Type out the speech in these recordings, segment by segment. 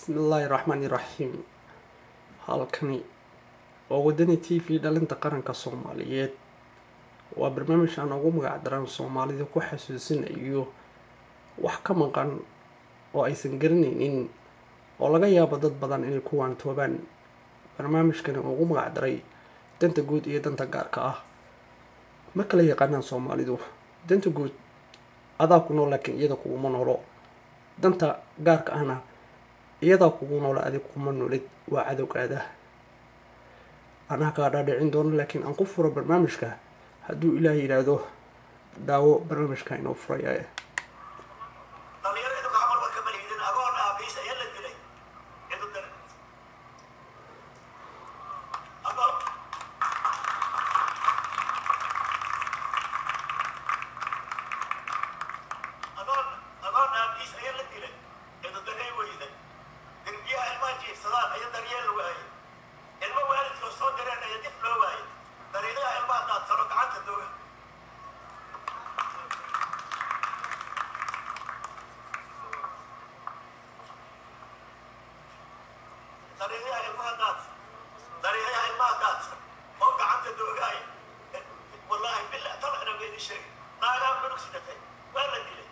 Bismillaahi Raxmaani Raxiim. Halkani waa Wadani TV, dhalinta qaranka Soomaaliyeed. Waa barnaamij aan ugu magac daran Soomaalida ku xasuusinayo wax ka maqan oo aysan garanaynin, oo laga yaabo dad badan inay ku waantoobaan. Barnaamijkani ugu magac daray danta guud iyo danta gaarka ah. Ma kala yaqaanaan Soomaalidu. Danta guud adaa ku nool, laakiin iyada kuguma noolo. Danta gaarka ahna iyadaa kugu noola, adig kuma noolid, waa cadowgaada. Anaa kaa dhaadhicin doono, laakiin aan ku furo barnaamijka hadduu Ilaah yidhaahdo. Daawo barnaamijka inoo furaya. Dhalinyaro, idinka xamar warka ma lihidin. Agoon aabiis ayaa la dilay, cidu dar agoon agoon agoon aabiis ayaa la dilay, cidu daray weyday. Derbiyaha ilmaha jiifsadaan ayaa daryeel waayey. Ilmo waalidkoo soo direen ayaa dib loo waayey. Dariiqyaha ilmaha daadsano, gacanta dooga. Dariiqyaha ilmaha daadsan, dariiqyaha ilmaha daadsan oo gacanta doogaaya. Wallaahi billah talcina ma idin sheegay. Naagaa cunug sidatay waa la dilay,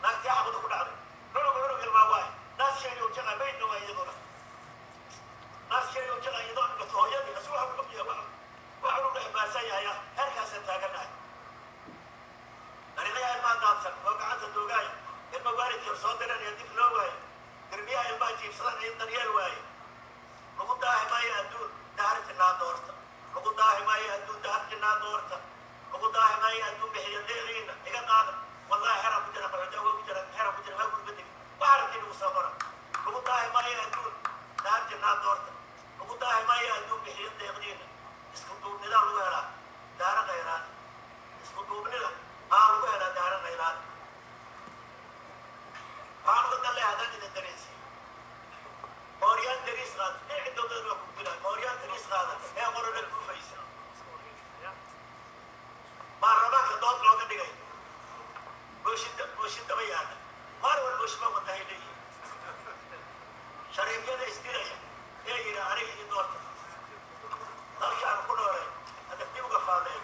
naagtii xabada ku dhacday. Cunug cunug ilmaa waay, naaskeeni u jaqa maydna waa iyaduna, naaskeeni u jaqa iyadoo dhibato hooyadii asu waxa cunug yahay, wax cunug la ximbaarsan yahay. Heerkaasaan taaganahay. Dariiqyaha ilmaha daadsan oo gacanta doogaaya, ilma waalidkii soo diranaya dib loo waayo, derbiyaha ilmaha jiibsadaan iyo daryeel waaye. Lagu daahi maayo adduun, dahar jinnaa doorta. Lagu daahi maayo adduun, dahar jinnaa doorta. Lagu daahi maayo adduun, bixiya deeqiina iga qaada. Wallahi xeran ku jira, qaxooti awaa ku jira, xeran ku jira, waa gurba degi waxa rabtiin ugu soo qora. Lagu daahi maayo adduun, dahar jinnaa doorta. Lagu daahi maayo adduun, bixiya deeqdiina. Isku duubnidaa lagu helaa daara khayraad. Isku duubnida aa lagu helaa daara khayraad. Waxaan uga dan leeyahay haddaan idin dareensiiyo, mooryaan dariis qaada dhinaci dowlada waa kugu dilaa. Mooryaan dariis qaada ee qorona duufaysa, baarlamaanka dood looga dhigay, mooshinda mooshin daba yaala, maalin wal mooshin baa wadahay leeyihin. Shariifyada isdilaya ee yidhi aniga ii doorta, dalkii aan ku noolay hadda dib uga faalleeyo.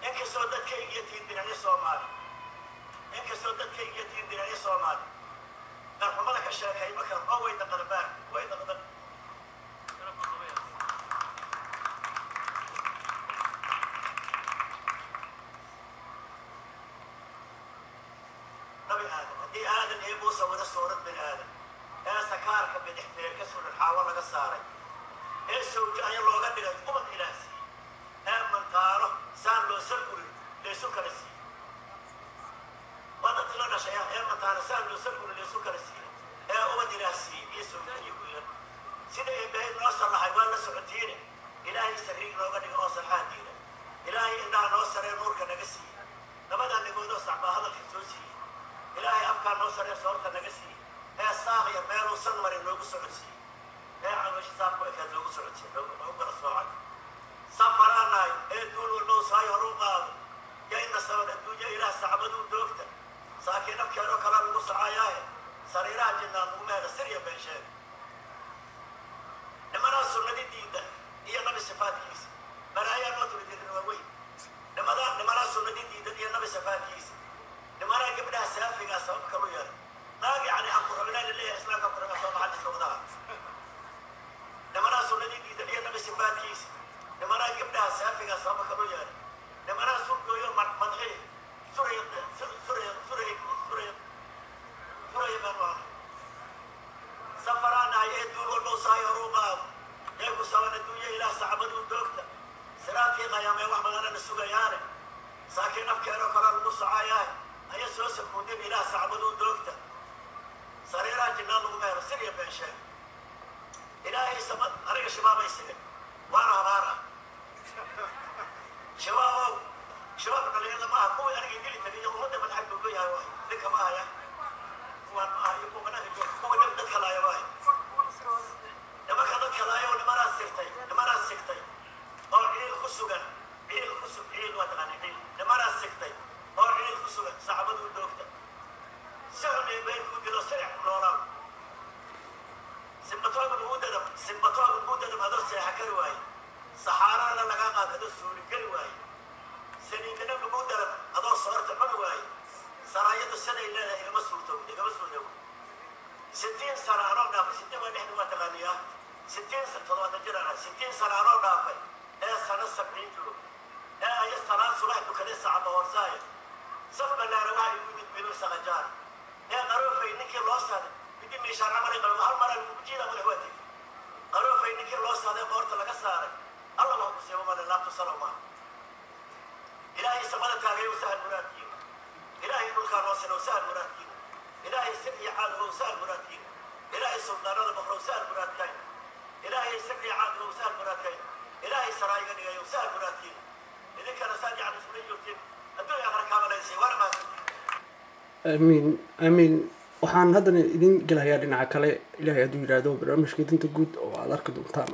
Inkastoo dadkaygiyo tiin dhinacyo Soomaali, inkastoo dadkaygiyo tiin dhinacyo Soomaali darxumada ka sheekay ma karo oo way daqada baar way daqdan. Nabi Aadam, haddii Aadan iyo Muuse wada suurad bini aadam ee sakaarka bidixtee ka suran Xaawo laga saaray ee sawjo aya looga dhigay, ubad Ilaah siiyey ee mantaano saan loo salgurin laysu kala siiyey, waa dadkii la dhashaya ee mantaano saan loo salgurin laysu kala siiyey ee ubad Ilaah siiyey iyo sawjo iyo wiilal, sida Eebbahay noo sallaxay waa la socotiine. Ilaahay sariig nooga dhiga oo salxaa diida. Ilaahay indhaha noo saree nuurka naga siiyey, labadaa dhagoodoo sacbaa hadalka soo siiyey. Ilaahay afkaa noo saree soorta naga siiyey ee saaqya meeluusan marin noogu socodsiiyey ee caloosha saabku ekaad noogu socodsiiyey, noogu kala soocay. Safaraanahay ee duul walbow saay horu qaado ya inna saban adduunya Ilaah sacbaduu doogta. Saakiin afkeedoo kalaa lagu socayaahe, sariiraha jinnaad lagu meela sirya been sheega. Nimanaa sunnadii diida iyo nabi sifaadkiisa balaayaa noo tuli waa weyn. Nimadaa nimanaa sunnadii diidan iyo nabi sifaadkiisa, nimanaa gabdhaha saafigaa sabab kalu yeelay. Naag yacni aan ku rabinaa laleeyahay, islaamka ku rabaa soo maxal iska wadaha. Nimanaa sunnadii diidan iyo nabi sifaadkiisa, nimanaa gabdhaha saafigaa sabab kalu yeelay. Nimanaa surgooyo madxii suraya suraya suraya suraya suraya baan waana. Safaraanahay ee duul walbow sahay horuu qaado yay ku saban adduunya Ilaah sacbaduu doogta. Siraadkii qayaamee wax badanana sugayaane, saakiin afkeedoo kalaa lagu socayaahe aya soo sakuudin. Ilaah sacbaduu doogta, sariiraha jinnaad lagu meelo sirya been sheeg. Ilaahay samad aniga shabaabay sige waana habaara. Shabaabow, shabaab dhalinyarada ma aha, kuwii aniga dili tagay iyo ummadda madaxa duugo yahay waay. Ninka ma ahaya kuwaan ma aha iyo kuwa banaanka jooga, kuwa nin dadka laaya waay. Nimanka dadka laaya oo nimanaa sirtay, nimanaa sigtay oo ciil ku sugan, ciil ku sug, ciil waa taqaana ciil. Nimanaa sigtay oo ciil ku sugan sacbaduu doogta, si xun ee bay ku dilo siric ku noolaa. Simbatoog lagu dadab, simbatoog lagu dadab, adoo seexa kari waaye, saxaarana lagaa qaad, adoo suuli kari waaye, saliidana lagu darab, adoo soorta cuni waaye, saraayadu siday leedahay igama suurto, igama suurtow. 60 sano anoo dhaafay, 60 waa dhexda, waa taqaaniyaa, 60, 70 jir ana, 60 sano anoo dhaafay ee sano 70 joogo ee aya salaad subax dukaday sacaba horsaaya, saf ballaara waxaa igu yimid wiilal saqajaar ee qaroofay ninkii loo saaday midi miishaan camalay qabo, hal maraa lagu jiida madax waa tegi. Qaroofay ninkii loo saaday qoorta laga saaray, Alla wax ku siibo male, laabtu salow maaha. Ilaahay samada taagay u sahal muraadkiina, Ilaahay dhulkaa noo sina u sahal muraadkiina, Ilaahay sir iyo caadga u sahal muraadkiina, Ilaahay suldaanada boqra u sahal muraadkayna, Ilaahay sir iyo caadga u sahal muraadkayna, Ilaahay saraayiga dhigay u sahal muraadkiina. Idinkana saad yacan isula joogtiin adduunya aqra kaamalaysay, waana mahadsantiin. Aamiin, aamiin. Waxaan haddana idin gelayaa dhinaca kale, Ilaahay hadduu yidhaahdo, barnaamijka Dinta Guud oo aad arki doontaan.